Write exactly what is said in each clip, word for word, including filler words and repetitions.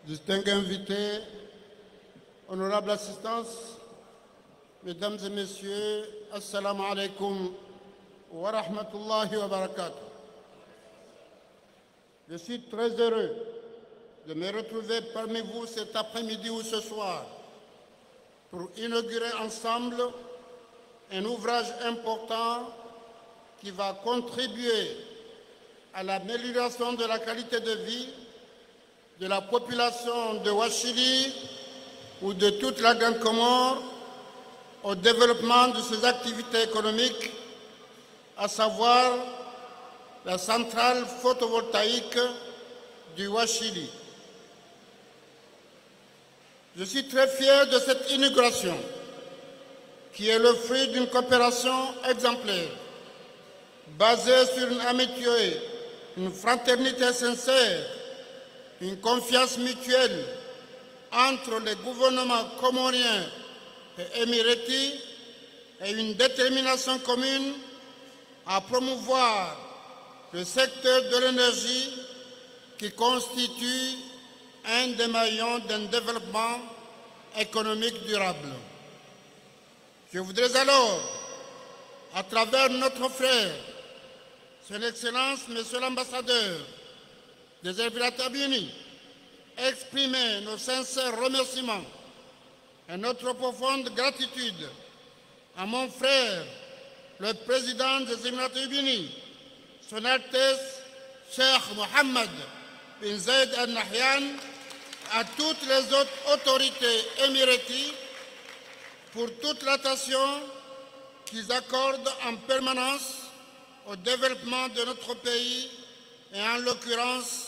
Distingués invités, honorable assistance, mesdames et messieurs, assalamu alaikum wa rahmatullahi wa barakatuh. Je suis très heureux de me retrouver parmi vous cet après-midi ou ce soir pour inaugurer ensemble un ouvrage important qui va contribuer à l'amélioration de la qualité de vie de la population de Washili ou de toute la Grande Comore au développement de ses activités économiques, à savoir la centrale photovoltaïque du Washili. Je suis très fier de cette inauguration qui est le fruit d'une coopération exemplaire, basée sur une amitié, une fraternité sincère, une confiance mutuelle entre les gouvernements comoriens et émiratis et une détermination commune à promouvoir le secteur de l'énergie qui constitue un des maillons d'un développement économique durable. Je voudrais alors, à travers notre frère, Son Excellence, Monsieur l'Ambassadeur des Émirats Arabes Unis, exprimer nos sincères remerciements et notre profonde gratitude à mon frère, le président des Émirats Arabes Unis, Son Altesse Cheikh Mohammed bin Zayed Al Nahyan, à toutes les autres autorités émiraties pour toute l'attention qu'ils accordent en permanence au développement de notre pays et en l'occurrence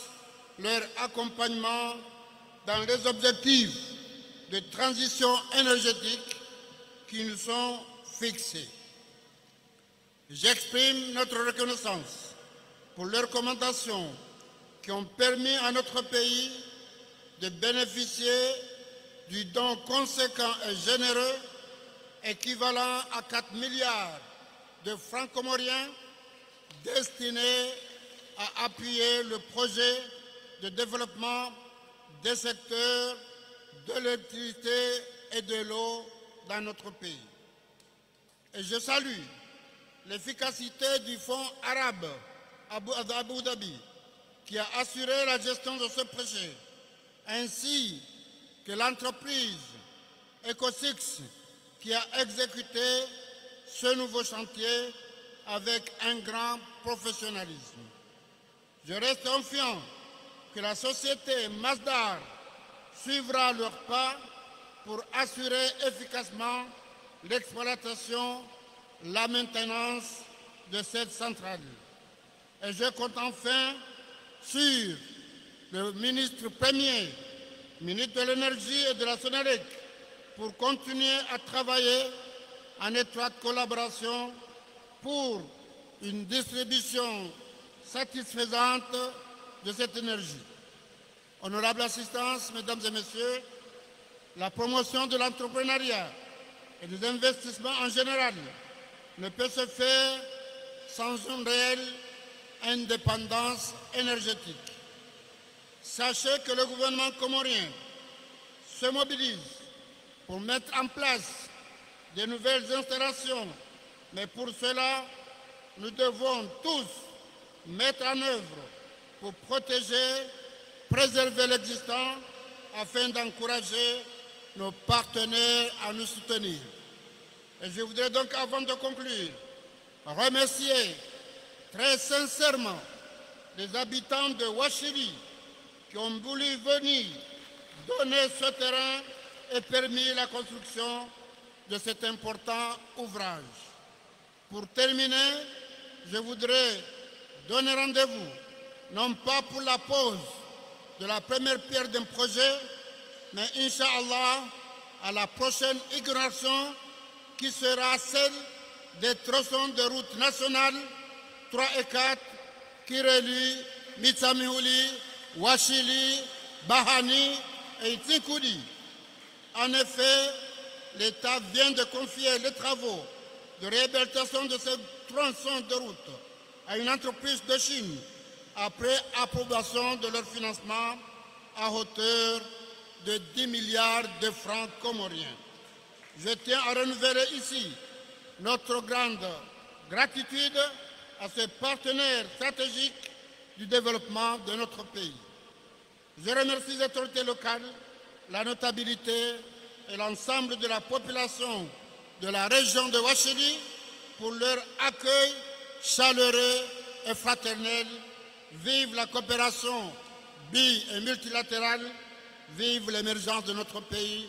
leur accompagnement dans les objectifs de transition énergétique qui nous sont fixés. J'exprime notre reconnaissance pour leurs recommandations qui ont permis à notre pays de bénéficier du don conséquent et généreux équivalent à quatre milliards de francs comoriens destinés à appuyer le projet de développement des secteurs de l'électricité et de l'eau dans notre pays. Et je salue l'efficacité du Fonds arabe Abu, Abu Dhabi qui a assuré la gestion de ce projet, ainsi que l'entreprise Ecosix qui a exécuté ce nouveau chantier avec un grand professionnalisme. Je reste confiant que la société Masdar suivra leurs pas pour assurer efficacement l'exploitation, la maintenance de cette centrale. Et je compte enfin sur le ministre premier, ministre de l'Énergie et de la Sonelec, pour continuer à travailler en étroite collaboration pour une distribution satisfaisante de cette énergie. Honorable assistance, mesdames et messieurs, la promotion de l'entrepreneuriat et des investissements en général ne peut se faire sans une réelle indépendance énergétique. Sachez que le gouvernement comorien se mobilise pour mettre en place de nouvelles installations, mais pour cela, nous devons tous mettre en œuvre pour protéger, préserver l'existant afin d'encourager nos partenaires à nous soutenir. Et je voudrais donc, avant de conclure, remercier très sincèrement les habitants de Washili qui ont voulu venir donner ce terrain et permis la construction de cet important ouvrage. Pour terminer, je voudrais donner rendez-vous, non pas pour la pose de la première pierre d'un projet, mais Inch'Allah, à la prochaine inauguration qui sera celle des tronçons de route nationale trois et quatre qui relient Mitsamihuli, Washili, Bahani et Itinkudi. En effet, l'État vient de confier les travaux de réhabilitation de ces tronçons de route à une entreprise de Chine après approbation de leur financement à hauteur de dix milliards de francs comoriens. Je tiens à renouveler ici notre grande gratitude à ce partenaire stratégique du développement de notre pays. Je remercie les autorités locales, la notabilité et l'ensemble de la population de la région de Ouachili pour leur accueil chaleureux et fraternel. Vive la coopération bi- et multilatérale, vive l'émergence de notre pays.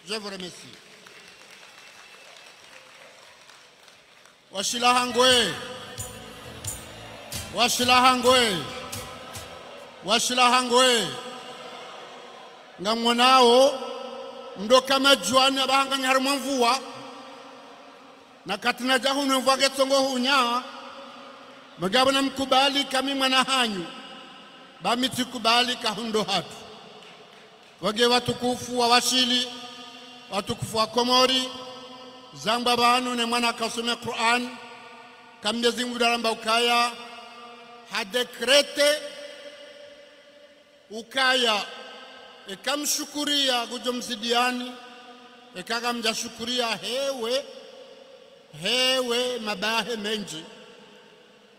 Je vous remercie. Washila hangwe. Washila hangwe. Washila hangwe. Ngamwonao, mdo kama djuwani apvaha nganyi harimwa mvua. Na kati nadja hunu mvua ketsongo hunya. Mgabo namkubali ka mi mwana hanyu. Ba mi tsikubali ka hundro hatru. Wage watukufu wa Washili, watukufu wa Komori, zambwa pvanu ne mwana kasome Qur'an, ka Mnyezi Mungu daramba ukaya, ha décréter ukaya, eka mshukuriya ngudjo mzidiani, eka kamdjashukuriya hewe, hewe mabahe mendji.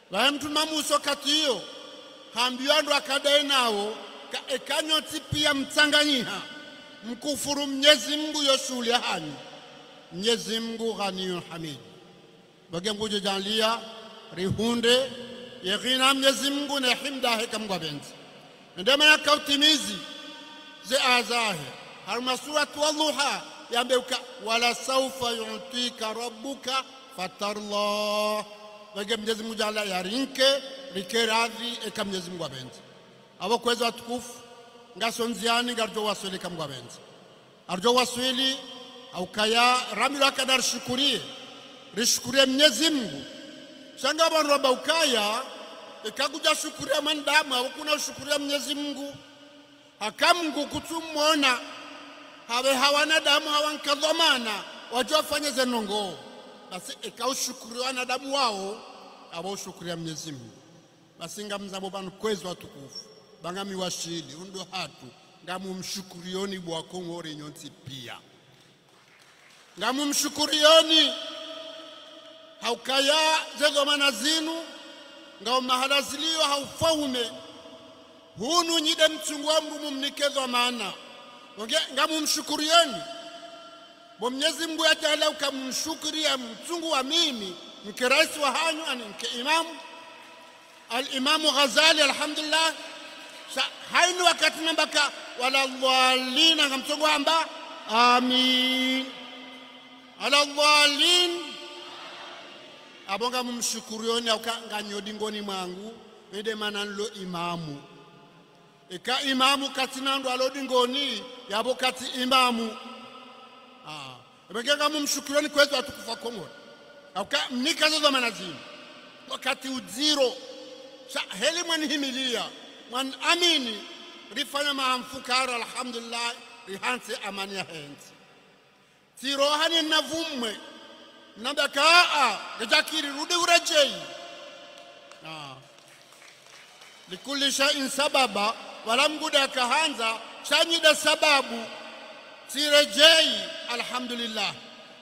Pvahe mtrume Musa wakati iyo, hambiwa ndo akadaye nawo, ka eka nyontsi piya mtsanganyiha, mkufuru Mnyezi Mungu yo shuhuli yahanyu. Mnyezi Mungu Ghaniyun Hamid. Pvage ngudjo djaanliya, rihundre, ye ghina Mnyezi Mungu ne himda yahe ka Mungu apvendze. Nde mana kautimizi ze aya zahe. Harumwa suratu Wadhuha, yambe uka, "Wala sawfa yu'tika rabbuka fatarda." Pvage Mnyezi Mungu djaanliya yarinike, rike radhi, eka Mnyezi Mungu apvendze. Apvo kwezi watukufu, ngaso ndziani ngaridjo waswili eka Mungu apvendze. Aridjo waswili, ha ukaya rambilwa kana rishukuriye, rishukuriye Mnyezi Mungu. Sha ngapvo wandru wamba ukaya, eka kudjashukuriya mwanadamu, hau kuna ushukuriya Mnyezi Mungu. Haka Mungu kutsumwona, hapveha wanadamu hawanka dhwamana, wadjo wafanye ze ndrongoo. Basi eka ushukuriya wanadamu wao, apvo ushukuriya Mnyezi Mungu. Basi ngamzambo pvanu kwezi watukufu, ba ngami Washili, undro hatru, ngamumshukuriyoni bo wa Komori nyontsi piya. Ngamumshukuriyoni, ha ukaya ze dhwamana zinu, ngao mahala ziliyo ha ufaume, hunu nyi nde mtsungu wa mdru mumnike dhwamana. Wage, ngamumshukuriyoni, bo Mnyezi Mungu yadjaanliya uka mumshukuriya mtsungu wa mimi, mke raisi wahanyu, ani mke imamu, Al-Imamu Ghazali, alhamdulillah. Sha, hayini wakati namba ka, wala dhwalina, ngamtsongo hamba, amin. Wala dhwalin. Apvo ngamumshukuriyoni, ha uka nganyi ho dingoni mwangu, nde mana nilo imamu. Eka imamu katsina ndo alo dingoni, yapvo katsi imamu. Ah. Epvenge ngamumshukuriyoni kwezi watukufu wa Komori. Ha uka mnika ze dhwamana zinu. Wakati udziro. Sha heli mwanihimiliya, mwaniamini, rifanya maha mfukare, alhamdulillah, rihantsi amani yahe ntsi. Tsiroha ni navumwe, namba ka a, ngedjakiri rudi uredjeyi. Ah. Likulli shay'in sababa, wala mdru nde yakahandza, sha nyi nde sababu. Tsiredjeyi, alhamdulillah.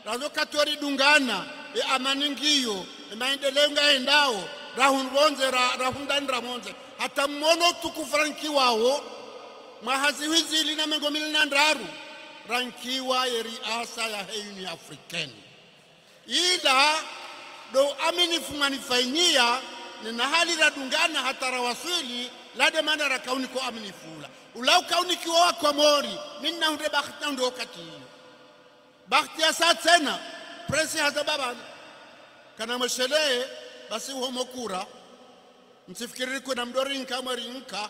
Randzo katwari dungana, ye amani ngiyo, ye maendeleo ngayendao, rahundru pvondze, ra-, rahundani ra pvondze. Hata mwono utukufu rankiwawo, mwaha zihwi zili na mengo mili na ndraru, rankiwa ye riasa yahe Union Africaine. Ila, ndo uaminifu mwanifanyia, nina hali radungana hata rawaswili, la nde mana rakaunika uaminifu ula. Ula ukaunikiwa wa Komori, mi nina hundre bahati na ndo wakati iyo. Bahati ya sa tsena, prince haza babani. Kana mwesheleye, basi uhomo kura. Mtsifikiri kuna mdru rinka, mwe rinka.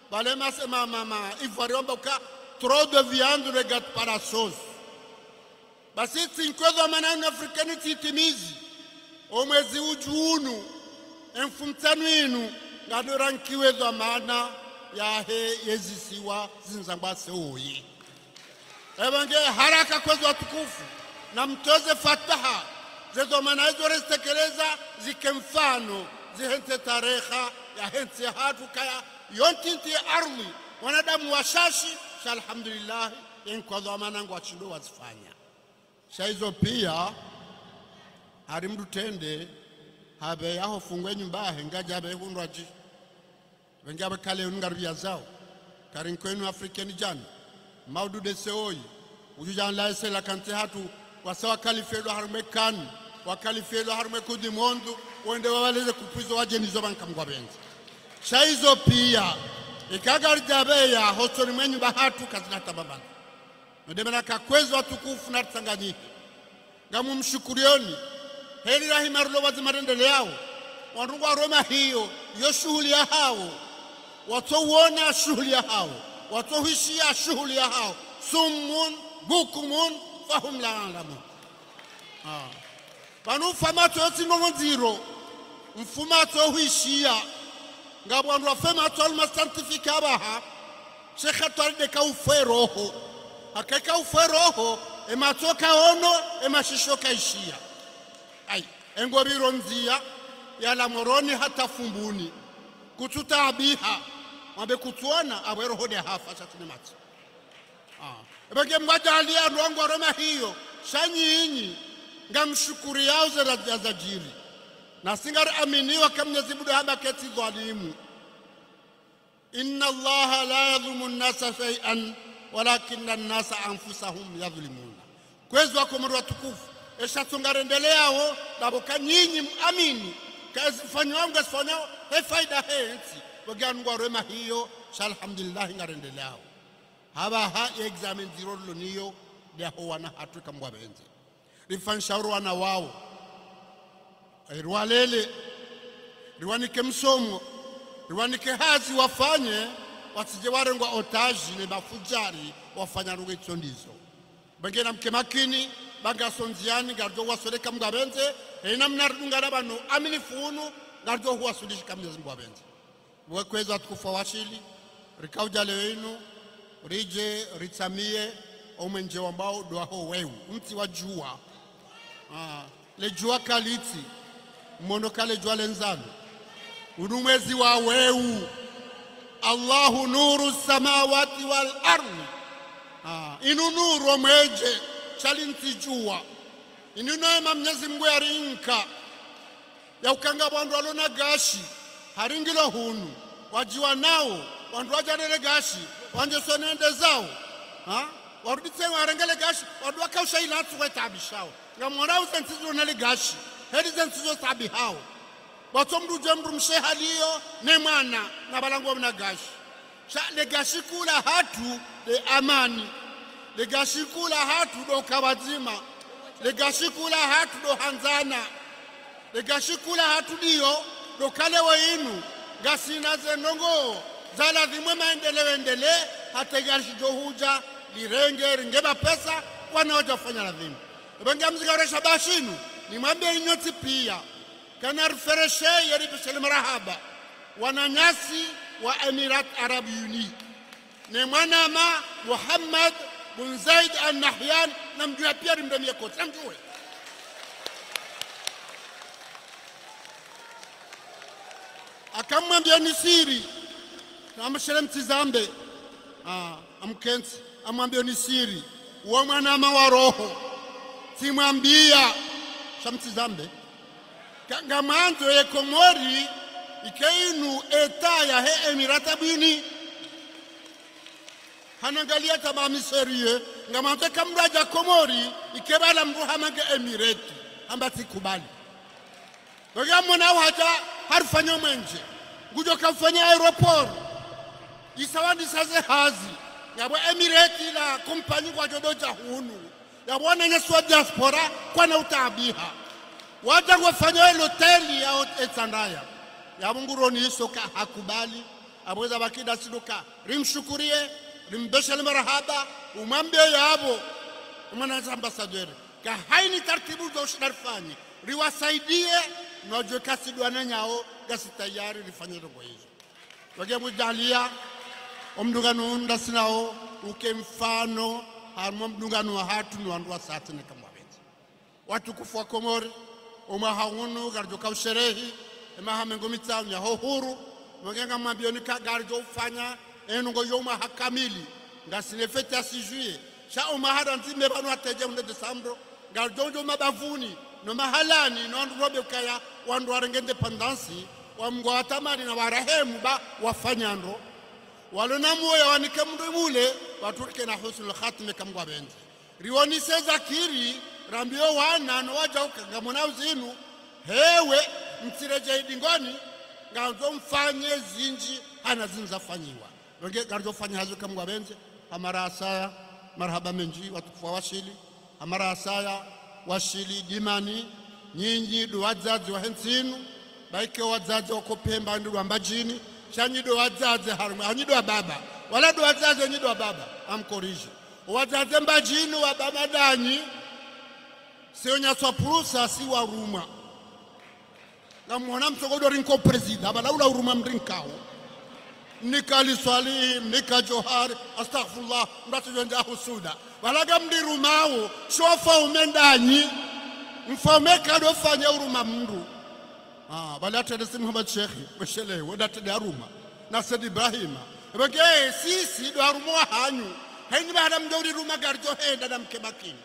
Pvale mase ma, ma, ma, Ivoire wamba uka, trop de viande ne gâte pas la sauce. Basi tsi nkwezo amana Union Africaine tsitimizi. O mwezi udju unu, e mfumotsanu inu, ngado rankiwa e dhwamana yahe ye zisiwa zindzangwa sewoyi. Epvenge haraka kwezi watukufu, namtoze fataha, ze dhwamana izo rezitekeleza, zike mfano, zihentse tarehi yahe ntsi hatru kaya, yo ntiti ye ardhwi, Wanadamu washashi, sha alhamdulillah, ye nkwazo amana ngwashindo wazifanya. Sha izo pia, hari mndru trende, hapve yaho fungwe nyumba yahe, ngadja hapve hundrwadji. Pvenge hapve kale unu ngariya zao. Kari nkwenu African jana. Maudu de seoi. Ujuja nla ese la kantsi hatru. Wasa wakalifelo harumwe kani. Wakalifelo harumwe kundi mondu. Wende wawaleze kupvizo wadje nizo pvanka mngwa pvendze. Sha izo pia. Ika ngaridja hapve ya hosoni mwe nyumba hatru kazina tamba mana. Nde mana ka kwezi watukufu na ritsanganyihe. Ngamumshukurioni. Heli rahima rilo wazi marendeleao. Wandru ngwaroma hiyo, yo shuhuli yahawo. Watso wona shuhuli yahawo. Watso hwishiya shuhuli yahawo. Summun, bukumun, fahum la ya'lamun. Ah. Pvanu ufa matso yotsi ndrongo ndziro. Mfu matso hwishiya. Ngapvo wandru wafe matso aluma scientifique apvaha. Shekhe twari de ka ufe roho. Haka eka ufe roho, e matso kaono, e mashisho kaishiya. Ai, e ngopviro ndziya, yala Moroni hata Fumbuni. Kutsutaabiha, mwambe kutsuona, apvo e roho de hafa, sha tsi ne matso. Ah. Epvenge mngwadjaliya ndrongo roma hiyo, sha nyinyi, ngamshukuriyao ze radja zadjiri. Nasi ngari aminiwa ka Mnyezi Mngu hamba ketsi dhwalimu. إن الله لا يظلم الناس شيئا ولكن الناس أنفسهم يظلمون. Kwezi wakomori watukufu, esha tsonga rendeleao, ndapvo ka nyinyi mwamini, ka ezifanyao ngazifanyao, he faida he ntsi, pvenge anu ngwaroma hiyo, sha alhamdulillah ngarendeleao. Hapvaha ye examen ndziro rilo niyo, de yaho wana hatru eka mngwa pvendze. Rifanyishe uro wana wawo. Riwalele. Riwanike msomo. Riwanike hazi wafanye. Watsidje warengwa otage ne mafudjari wafanya ndrongo itso ndizo. Pvenge namke makini, pvanga sondziani, ngaridjo wasole eka mngwa pvendze, hena mna ridungana pvanu, amini funu, ngaridjo huwaswilishi eka Mnyezi Mngu hapvendze. Wekwezi watukufu washili, rikaudja leo inu, ridje, ritsamiye, omwenje wambao ndo waho weu, mtsi wa djuwa. Ah, le djuwa kalitsi, mwono ka le djuwa le ndzanu. Unu mwezi wa weu. الله نور السماوات والأرض. Ah, inu nuru omwenje, sha li ntsi djuwa. Inu neema Mnyezi Mngu yarinka. Ya ukanga wandru walo na gashi, hari ngilo hunu, wadjiwa nao, wandru wadja nele gashi, wandje sonende zao. Ha? Warudi tse warenge le gashi, wandru wakausha ila ntsu wetaabishao. Ngamwona uze ntsi zilo na le gashi, heli ze ntsi zo taabihao. Watso mndru dje mndru mshe haliyo, ne mwana, na pvala ngwao na gashi. Sha le gashi kuu lahatru le amani. Le gashi kuu lahatru ndo uka pvadzima. Le gashi kuu lahatru ndo uhandzana. Le gashi kuu lahatru ndiyo ndo uka leo inu ngasina ze ndrongo za lazimu ye maendeleo yendelee, hata gashi djo hudja lirenge, ringe mapesa, wana wadja fanya lazimu. Epvenge mzinga uresha pvashinu, nimwambiye nyontsi pia. Kana rifereshe ye ripveshele marahaba wananyasi wa Emirats Arabes Unis, ne mwanama Mohammed bin Zayed Al Nahyan, namdjuwe pia, rimremeye kotsi, namdjuwe. Aka mwambiyeni siri, namshele mtsizambe. Ah, amkentsi, amwambiyeni siri. Uwo mwanama wa roho. Tsimwambiya, sha mtsizambe. Ka, ngamwandzo ye Komori, ike inu État yahe Emirats Arabes Unis. Hanangaliya tamami sérieux, ngamwandzo eka mndru hadja Komori, ike pvala mndru hamba nge Emirati, hamba tsikubali. Pvenge mwona uhadja, harifanya omwenje. Ngudjo kaufanya aéroport. Isa wandisa ze hazi. Yapvo Emirati la kompanyi ngwadjo dodja hunu. Yapvo wananyasi wa diaspora, kwana utaabiha. Wadja ngwafanya ye loteli ya hot-, Etsandaya. Yapvo nguroni iso ka hakubali. Apvo eza pvakida siduka. Rimshukuriye, rimbeshele marahaba, umwambiye yapvo, mwana za ambassadeur. Ka hayina taratibu zo ushinda rifanye, riwasaidiye, nodjuwe ka sidwana nyawo, ngasi tayari rifanye ndrongo izo. Wage mudjaliya, omdungano ndasinao, uke mfano, harumwa mdungano wahatru no wandru wasaya tsena eka mwapvendze. Watukufu wa Komori, omwaha unu ngaridjo kausherehi, emaha mengo mitsanu yaho uhuru, mwenge ngamwambiyoni ka ngaridjo ufanya, Enu ngo yo mwaha kamili, ngasina fête ya six juillet. Sha o mwaha randzi me pvanu hata dje mwezi décembre, ngaridjo ndjo mabavuni, no mahalani, no wandru robe ukaya, wandru warenge indépendance, wa Mngu watamani na warehemu ba wafanya ndro. Walo na moyo wanike mndru mule, waturike na husnul khatima eka Mngu apvendze. Riwonise zakiri, rambiyo wana no wadjau ka ngamwona uzinu, hewe, mtsiredjei dingoni, ngandzo mfanye zindji, hana zindji zafanyiwa. Wenge, ngaridjo fanya hazi eka Mngu apvendze, ha mara ya saya, marahaba mendji, watukufu wa Washili, ha mara ya saya, Washili, Dimani, nyinyi ndo wadzadze wahe ntsi inu, ba ike wadzadze wako Pemba, ndi wa Mbadjini, sha nyi ndo wadzadze harumwa, nyi ndo wababa, wala ndo wadzadze, nyi ndo wababa, amkorije. Wadzadze Mbadjini, wababa ndanyi, si onyaswa purusa, si warumwa. Ngamwona mtsokodo rinko président, bala ula uruma mrinkao. Nika Ali Swalihi, nika Johari, astaghfirullah, mratu yonja husuda. Bala ngamdirumao, sho mfaume ndanyi, mfaume kado fanya uruma mndru. Ah, bala tende si Muhammad Sheikh, weshele, wenda tende haruma. Na Said Ibrahima. Ebenge, sisi, ndo haruma wahanyu. Heni baada mdjo uriruma ngaridjo henda na mkebakini.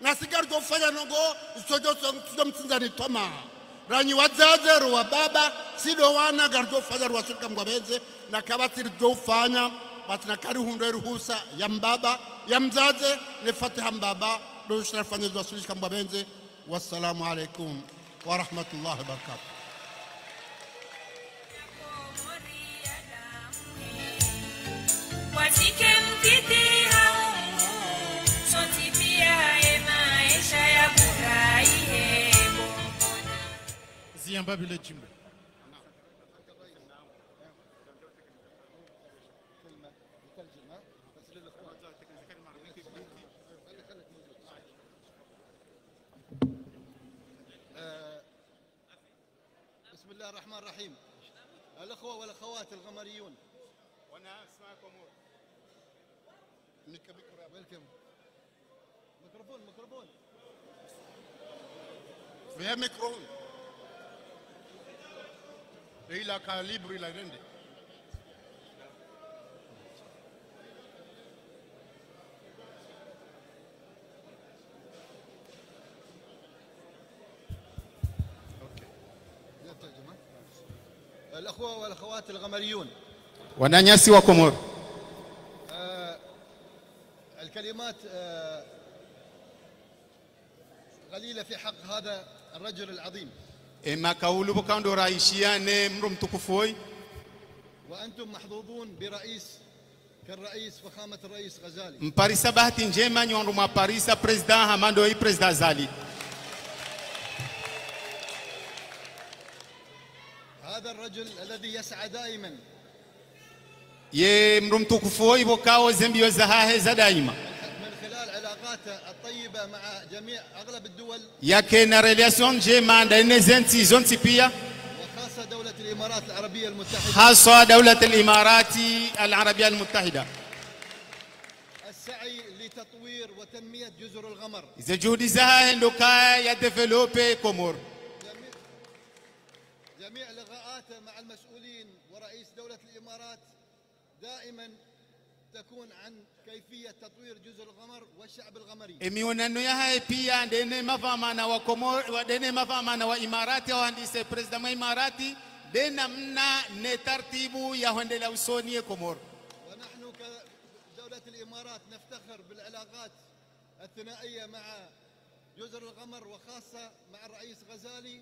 Nasi ngaridjo ufanya ndrongo, isodjo so-, isodjo mtsindzani twamaa. Ranyi wadzadze, ro wababa, si ndo wana, ngaridjo ufanya ro wasuli eka Mngu apvendze, na kapvatsi ridjo ufanya, pvatsi na kari hundre ruhusa ya mbaba, ya mdzadze, ne fatiha mbaba, ndo shira fanya ro wasuli eka Mngu apvendze. Wassalamu alaikum wa rahmatullahi wa barakatuh. Wasike mtiti hau, sontsi pia e maesha ya bura ihe bongona. Ziyamba bile jimbo. بسم الله الرحمن الرحيم. الأخوة والأخوات الغمريون. وأنا اسمع كومور. Welcome. ميكروفون، ميكروفون. Vea micro. Ila calibre ila rende. الأخوة والأخوات الغمريون. Wananyasi wa Komori. آه، الكلمات، آه، قليلة في حق هذا الرجل العظيم. E makaulu pvo kandro raishiya ne mndru mtukufu woyi. وأنتم محظوظون برئيس كالرئيس فخامة الرئيس غزالي. Mparisa bahati ndjema nyi wandru mwaparisa président hama ndo yi président Azali. هذا الرجل الذي يسعى دائما. Ye mndru mtukufu woyi pvo kao ze mbiyo zahahe za daima. من خلال علاقاته الطيبة مع جميع، أغلب الدول. Yake na relation ndjema nda ne ze ntsi zontsi pia. وخاصة دولة الإمارات العربية المتحدة. Haswa daulat al-Imarati al-Arabia al-Mutahida. السعي لتطوير وتنمية جزر القمر. Ze juhudi zahahe ndo kaya ya développer Komori. جميع، جميع لقاءاته مع المسؤولين ورئيس دولة الإمارات دائما تكون عن كيفية تطوير جزر القمر والشعب القمري. E mionano yahahe pia nde ne madhwamana wa Komori, wa, nde ne madhwamana wa Imarati, hau handise président mwa Imarati, nde namna ne taratibu ya hwendelea usoni ye Komori. ونحن كدولة الإمارات نفتخر بالعلاقات الثنائية مع جزر القمر وخاصة مع الرئيس غزالي.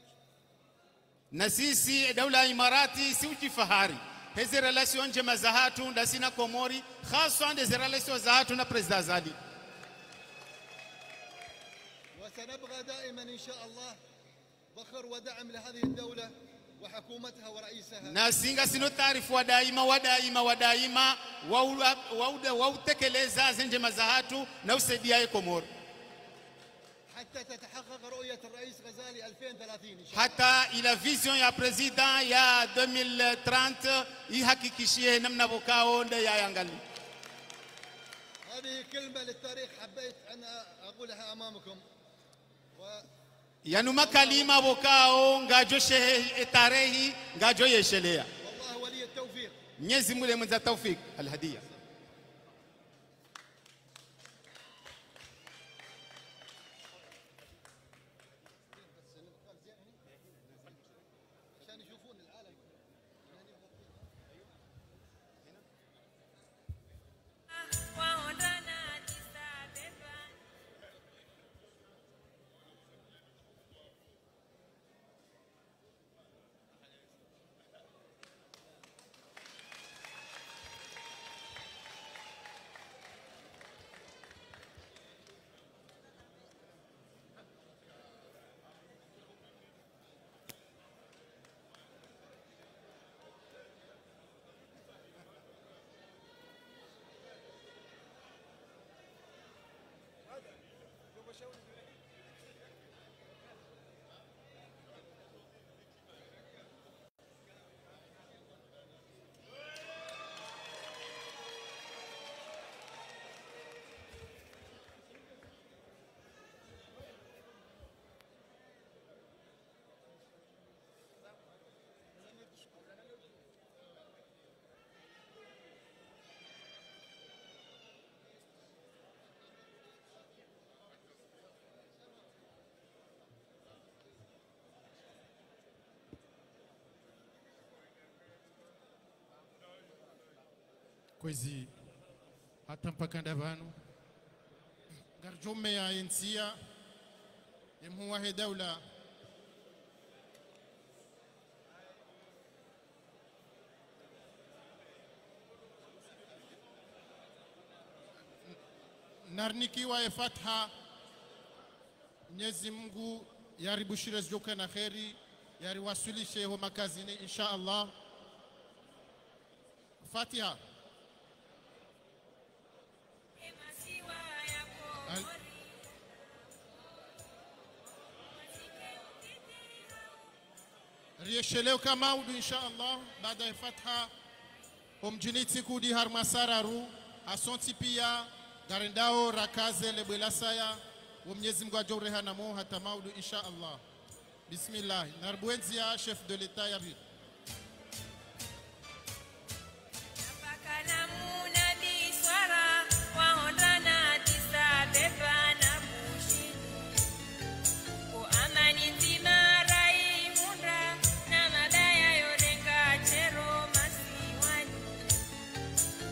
Na sisi, daula ya Imarati, si udjifahari he ze relation ndjema zahatru ndasi na Komori, haswa nde ze relation zahatru na président Azali. وسنبقى دائما إن شاء الله ذخر ودعم لهذه الدولة وحكومتها ورئيسها. Na si ngasina utayarifu wa daima, wa daima, wa daima, wa u-, wa u-, wa utekeleza ze ndjema zahatru na usaidia ye Komori. حتى تتحقق رؤية الرئيس غزالي ألفين وثلاثين إن شاء الله. Hata ila vision ya président ya deux mille trente ihakikishihe namna pvo kao nde ya yangali. هذه كلمة للتاريخ حبيت أن أقولها أمامكم. و- Yanu makalima pvo kao ngadjo shehe e tarehi ngadjo yeshelea. والله ولي التوفيق. Mnyezi Mungu le mwendza taufik. Al-hadiya. Kwezi, hata mpaka nda pvanu. Ngaridjo meya ye ndziya, ye mhuu wahe daula. Narinikiwa ye fatiha. Mnyezi Mungu yaribushire zidjoka na kheri, yariwaswilishe ho makazini, insha Allah. Fatiha. Al- Riesheleo ka maudu, insha Allah, baada ya fatiha. Omdjini tsikudi harumwa sararu, hasontsi piya, ngarendao rakaze le bwelasaya, wo Mnyezi Mungu adjo urehana mo hata maudu, insha Allah. Bismillah, naribuwe ndziya chef de l'État yapvi.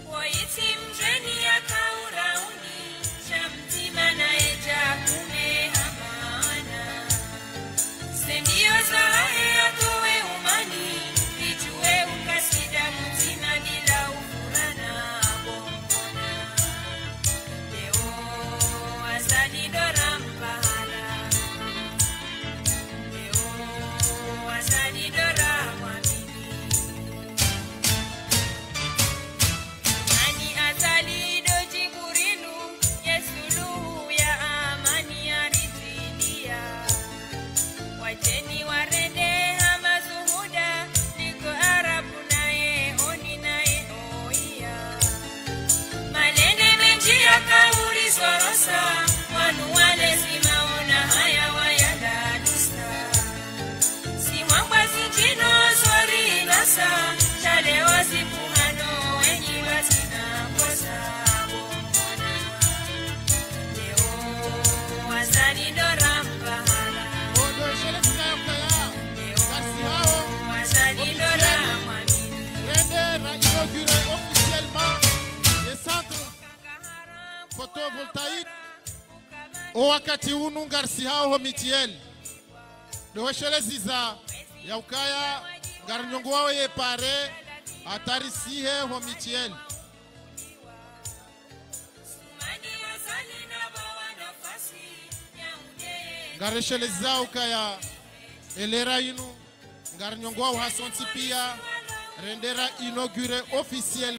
Woyi tsi mdjeni yaka urauni, sha mdzima naye dja kume hamana. Ze mbiyo zahahe yatowe umani, idjuwe ukasida mdzima bila ufurana, bo mbona. Leo Azali ndo rampahala. Leo Azali ndo ramwamini. Nani Azali ndo Djibrilu, ye suluhu ya amani yaridjiliya. Wadjeni warende ha mazuhuda, niko Arabu naye oni naye oiya. Malende mendji yaka urizwa rosa, wanu walezi maona haya wayalalusa. Zihwangwa zindji no zorinasa, sha leo zipuhano wenyi wazina kosa, bo mbona. Leo Azali ndo rampahala. Leo Azali ndo ramwamini. Rende ra inaugurer officiellement le centre photovoltaïque. O wakati unu ngarisihao ho Mitiel. Ndo hweshelezeza ya ukaya ngarinyongowao ye pare hata risihe ho Mitiel. Ngareshelezao ukaya ye lera inu ngarinyongowao hasontsi piya, rende ra inaugurer officiellement